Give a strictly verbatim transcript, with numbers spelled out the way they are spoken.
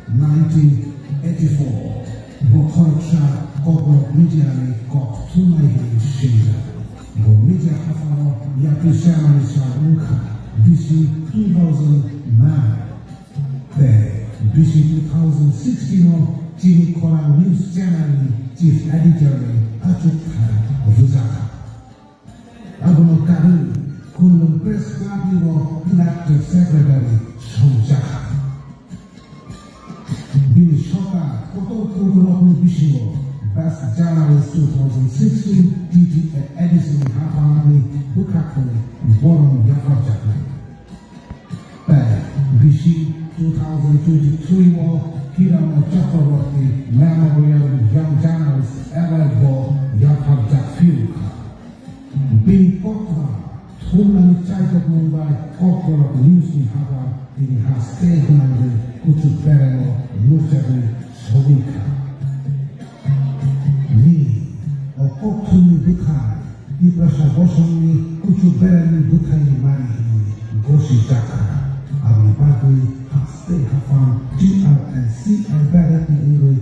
Nineteen eighty-four, bo khoroksa Kokborok media ni kok thumnai hwnwi sinijak. Bo media hapharo yapri chairman ni sal wngkha bisi two thousand nine. Tei bisi two thousand sixteen o chini khorang news channel ni chief editor ni achukthai rwjakha. Abono karwi Khumlwng Press Club ni bo inactive secretary songjakha. Bini soka kotor kotor rokni bisingo Best Journalist two thousand sixteen T T A edition ni haphangni bwkhak khwnwi borom yapharjaknai. Tei bisi two thousand twenty-three o Kirana Chakraborty Memorial Young Journalist Award bo yapharjak phiyokha. Bini kokma thumnani chaijokmung bai Kokborok news ni haphar tini haste gwnangwi kuchuk beremo nukjagwi sogwi kha. Nini o kokthumni bwthai Tiprasa bosongni kuchuk beremni bwthaini mari hwnwi gosijak kha. Aboni bagwi haste haphang T R N C I Bharatni wngwi